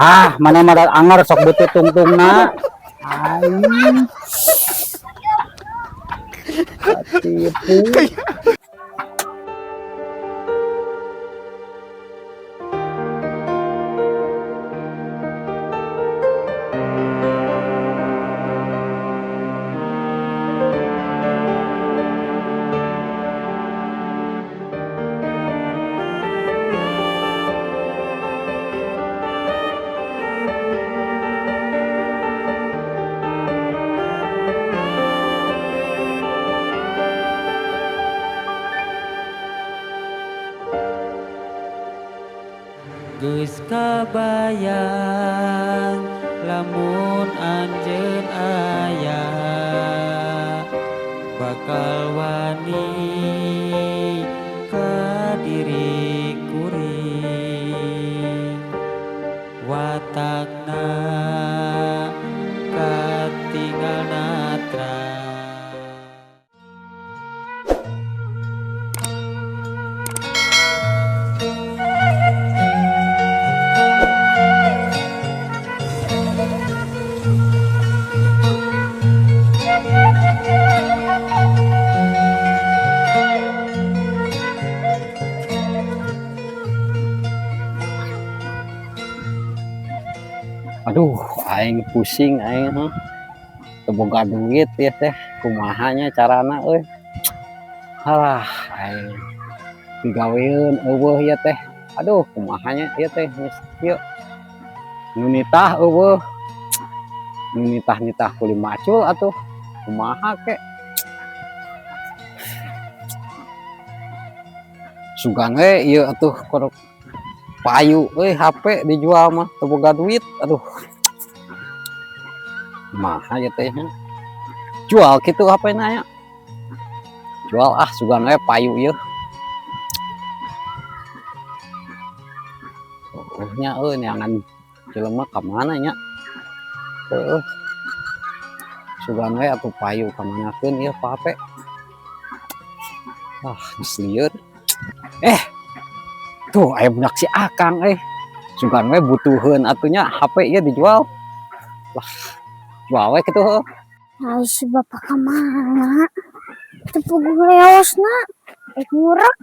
Ah, mana mah anger sok butut tungtungna. Aing. Katipu. Geus kabayang lamun anjeun aya bakal wani ka diri kuring watakna katingal natra. Aduh, aing pusing aing heuh. Teu boga duit ya teh, kumaha nya carana euy. Halah, aing digaweun eueuh ieu teh. Aduh, kumaha nya ieu teh geus kieu. Nu nitah eueuh. Nu nitah-nitah kuli macul atuh. Kumaha ke? Sugan we ieu atuh korok payu euy HP dijual mah teu boga duit. Aduh. Kumaha ieu teh nya? Jual kitu HP na nya. Jual ah sugan we payu ieu. Oh nya euy neangan jelema ka mana nya? Heueuh. Sugan we atuh payu ka manakeun ieu HP. Ah, geus lieur. Tuh aya budak si Akang euy. Sugan we butuheun atuh nya HP ieu dijual. Lah, jual we kitu heueuh. Ai si bapak ka mana? Teu puguh leosna. Rek ngurek.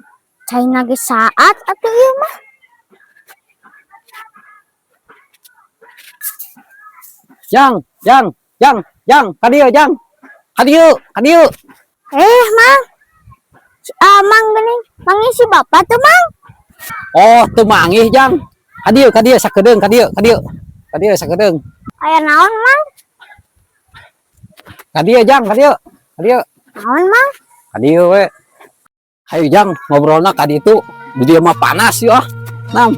Caina ge saat atuh ieu mah. Jang, jang, jang, jang, ka dieu jang. Ka dieu, ka dieu. Mang. Si Amang geuning, manggih si bapak teu, Mang? Oh, teu manggih, Jang. Ka dieu, ka dieu sakedeung, ka dieu, ka dieu. Ka dieu sakedeung. Aya naon, Mang? Ka dieu, Jang, ka dieu. Ka dieu. Naon, Mang? Ka dieu we. Hayu, Jang, ngobrolna ka ditu. Di dieu mah panas yeuh ah. Nam.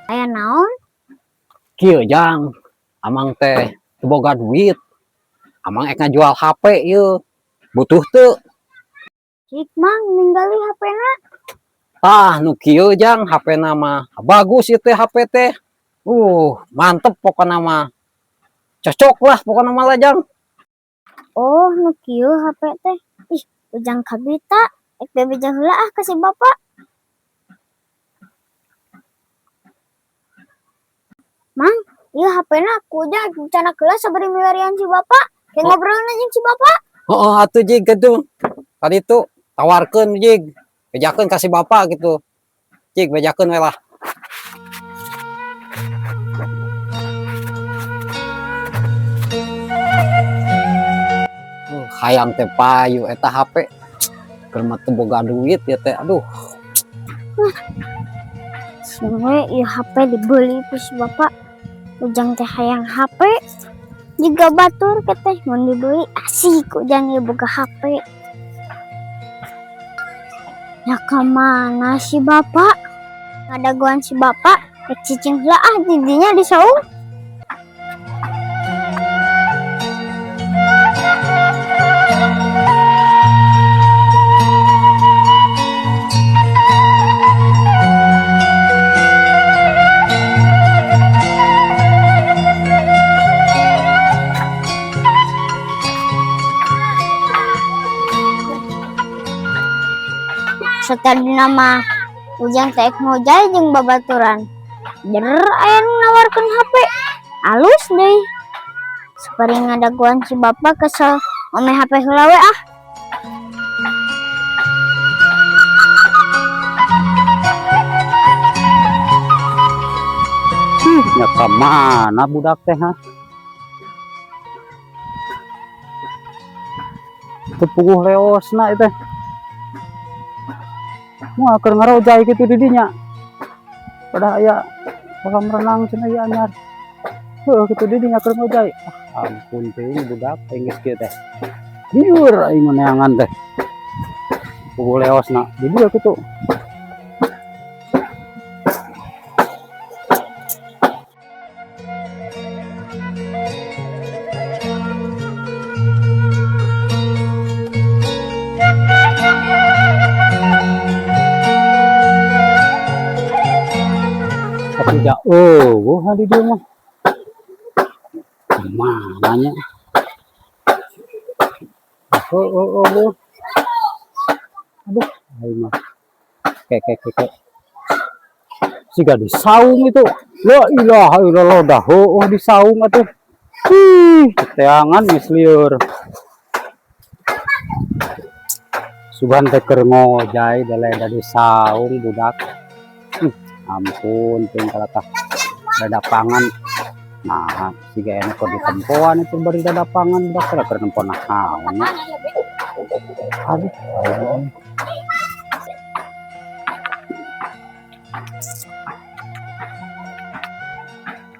Aya naon? Kieu, Jang. Amang teh teu boga duit. Amang ek ngajual HP ieu. Butuh teu? Cik, Mang, ninggali HP-na. Tah, nu kieu, Jang, HP-na mah. Bagus ieu teh HP teh. Mantep pokona mah. Cocok lah pokona mah lah, Jang. Oh, nu kieu HP teh. Ih, ujang kabita. Ek bebeja heula ah ka si bapak. Mang, ieu HP-na ku ujang canak heula sabari milarian si bapak. Kayak Oh. ngobrolna jeung si bapak. Heeh, atuh jig kitu. Tadi tu tawarkeun jig. Bejakeun ka si bapak gitu. Jig bejakeun we lah. Hayang teh payu eta HP. Keur mah teu boga duit ya teh. Aduh. Sebenarnya ieu HP dibeli ku si bapak. Ujang teh hayang HP. Jiga batur ke teh mun dibeli asik ujang ieu boga HP. Ya ka mana si bapak? Ngadagoan si bapak, rek cicing heula ah didinya di saung. Satadina mah Ujang teh ngojay jeung babaturan. Jer aya nu nawarkeun HP. Alus deui. Sapari ngadagoan si bapak kesel ome HP heula we ah. Nya ka mana budak teh, ha? Teu puguh leosna teh. Moal keur ngarojay kitu di dinya. Pada aya kolam renang cenah ieu anyar. Heuh, kitu di dinya keur ngojay. Ah, ampun teuing budak aing geus kieu teh. Lieur aing mah neangan teh. Puguh leosna di dieu kitu. Tapi ja euweuh di dieu mah. Kumaha nya? Heueuh euweuh. Aduh, aing mah. Ke ke ke ke. Siga di saung itu. La ilaha illallah, dah heueuh di saung atuh. Ih, teangan geus lieur. Sugan teh keur ngojay da di saung budak. Ampun teuing kalatah dadapangan. Nah, siga enak keur ditempoan itu bari dadapangan budak teh keur nempo naon. Aduh, aing.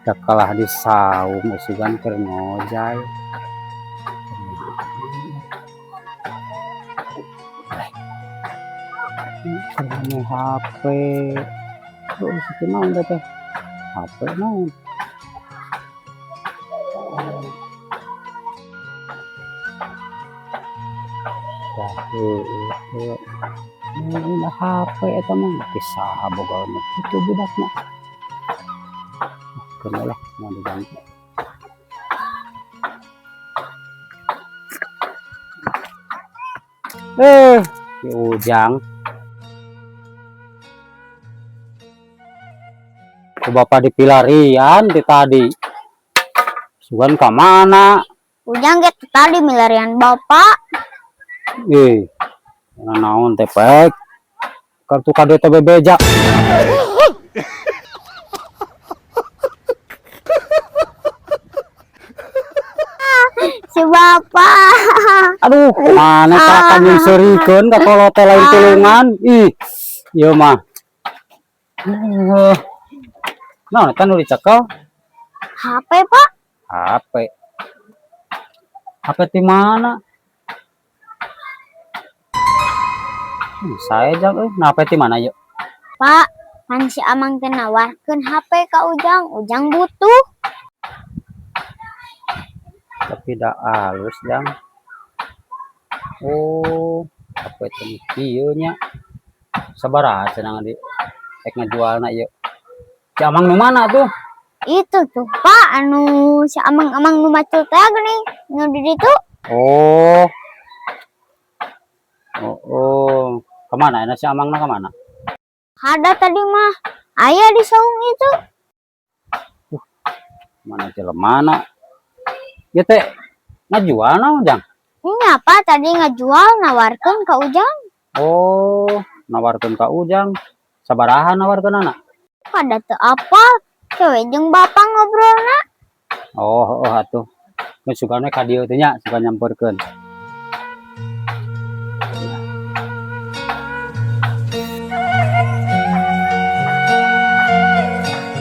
Da kalah di saung sugan keur ngojay. Keur HP. Oh, itu naon teh? HP naon? Dah heueuh teh. Mun HP eta mah teh saha boga nu kitu budakna. Keun lah mau diganti. Si Ujang. Ku bapak dipilarian ti tadi. Sugan ka mana? Ujang ge tadi milarian bapak. Ih, naon teh pek? Kartu kade teh bebeja. Si bapak. Aduh, mana kakak nyungserikeun ka kolot teh lain tulungan. Ih, ieu mah. Naon eta nu dicekel? HP, Pak. HP. HP di mana? Saya jang euy, nah HP di mana yeuh? Pak, kan si Amang teh nawarkeun HP ka Ujang, Ujang butuh. Tapi da alus jang. Oh, HP teh kieu nya. Sabaraha cenah di rek ngajualna ieu? Si Amang nu mana tuh? Itu tuh, Pak, anu si Amang-amang nu macul teh geuning nu di ditu. Oh. Oh, oh. Kemana? Ini si Amangna kemana? Ada tadi mah. Aya di saung itu. Mana jelemana? Ya teh ngajual naon, Jang? Ini apa tadi ngajual nawarkeun ka Ujang? Oh, nawarkeun ka Ujang. Sabaraha nawarkeunana? Kada teu apa, cewek jeung bapak ngobrolna. Oh, oh atuh. Geus sugane ka dieu teh nya, suka nyamperkeun.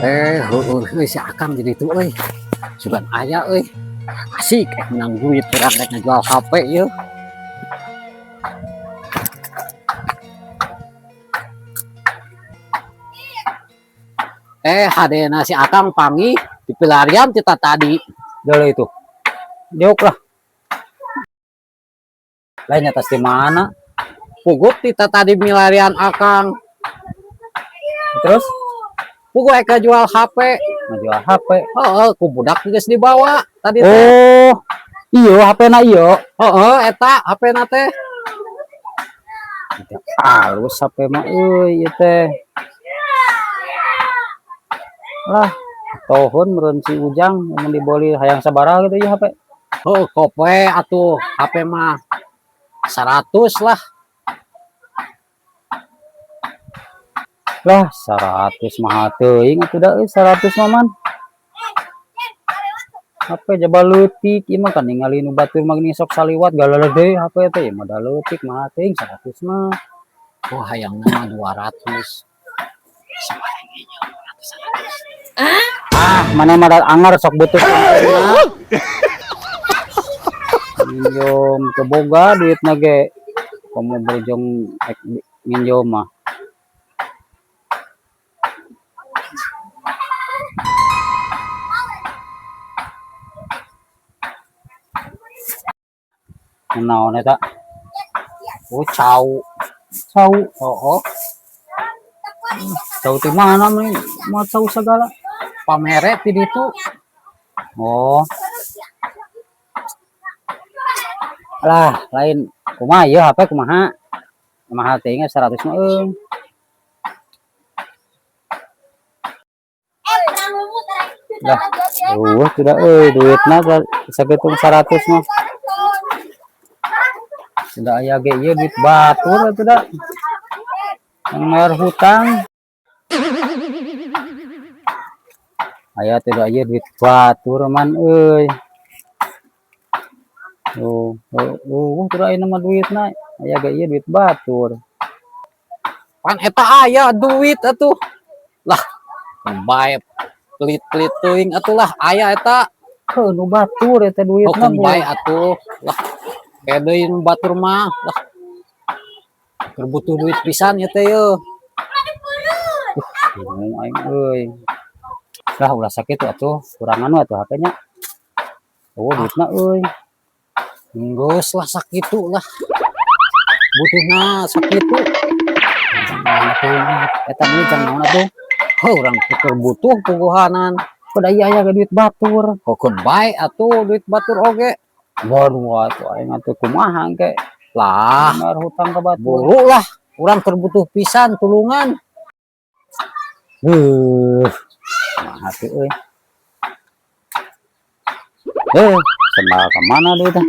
Heueuh euy si Akang jadi itu euy. Sugan aya euy. Asik menang duit urang rek ngajual HP ieu. Hadena si Akang panggih di pilarian kita tadi. Dulu itu. Diuk lah. Lainnya tas di mana? Pugup kita tadi milarian Akang. Terus? Puguh eka jual HP. Ngajual HP. Heeh, ku budak geus dibawa tadi teh. Oh, iya HP na ieu. Heeh, eta HP na teh. Alus HP mah euy ieu teh. Lah, tohon meureun si Ujang mun dibeli hayang sabaraha gitu ya HP. Oh, kope atuh HP mah 100 lah. Lah, 100 mah teuing atuh da euy 100 mah man. HP jaba leutik ieu mah kan ningali nu batur mah geuning sok saliwat galalede HP teh ieu mah da leutik mah teuing 100 mah. Oh, hayangna mah 200. Ah, mana mah da anger sok butuh. Minjom teu boga duitna ge. Komo berjong ek nginjom mah. Naon eta? Oh, cau. Cau. Oh, oh. Cau ti mana mah mau cau segala? Pamere ti ditu. Oh. Lah, lain kumaha ieu HP kumaha? Kumaha teuing 100 mah euy. Lah, eueuh tidak euy duitna sakitu 100 mah. Tidak aya ge ieu duit batur atuh da. Yang bayar hutang. Aya tidak ieu duit batur man euy. Oh, oh, oh, tidak aya nama duitna. Aya ge ieu duit batur. Pan eta aya duit atuh. Lah, bae pelit-pelit teuing atuh lah aya eta. Heuh, nu batur eta duitna. Oh, bae atuh. Lah, kayak deui nu batur mah. Lah. Keur butuh duit pisan ieu teh yeuh. Bingung aing euy. Lah ulah sakitu atuh, kurangan we atuh HP-nya. Oh, duitna euy. Geus lah sakitu lah. Butuhna sakitu. Naon atuh eta duit jang naon atuh? Heuh, urang keur butuh puguhanan. Kuda ieu aya ge duit batur. Hokeun bae atuh duit batur oge. Waduh atuh aing atuh kumaha engke. Lah, bayar hutang ka batur. Buru lah, urang keur butuh pisan tulungan. Heuh, kumaha tuh euy. Sendal ka mana deui teh?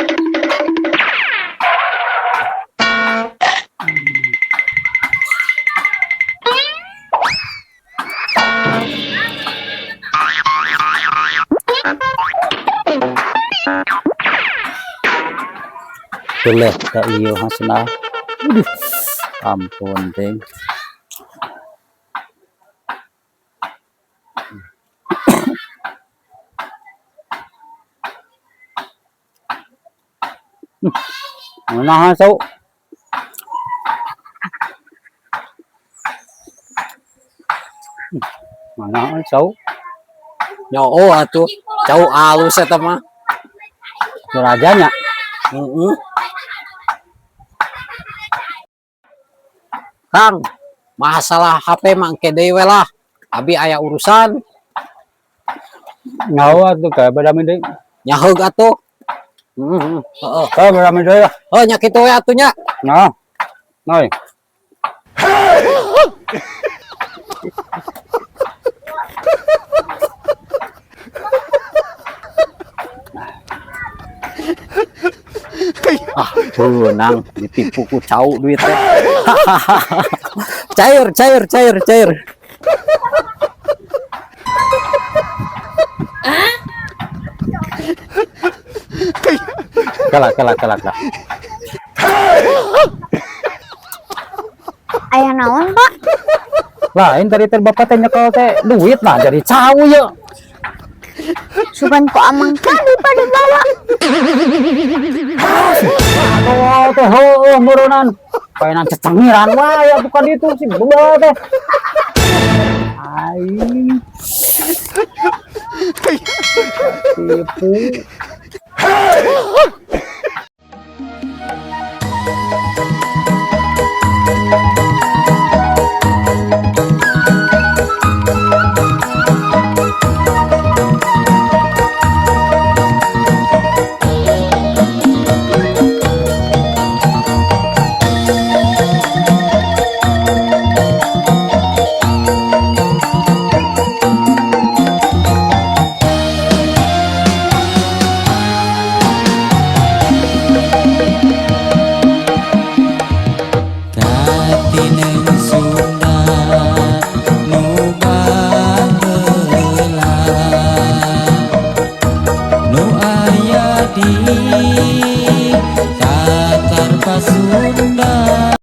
Boleh tak iyo sendal. Aduh, ampun ting. Nah, sau. Mana sau? Nyoo atuh, cau alus eta mah. Rajanya. Heeh. Kang, masalah HP mah engke deui we lah. Abi aya urusan. Nyawa atuh kayak beda deui. Nyaheug atuh. Heeh. Heeh. Kayak beda deui lah. Heuh, nya kitu we atuh nya. Nah. Noi. Ah, beunang ditipu ku cau duit teh. Cair, cair, cair, cair. Kalah, kalah, kalah, kalah. Aya naon, Pak? Lain tadi teh bapak teh nyekel teh duit lah jadi cau ye. Sugan ku amang tadi pada bawa. Aduh teh heueuh meureunnan. Paenan cecengiran wae atuh ka ditu si bawa teh. Aing. Tipu.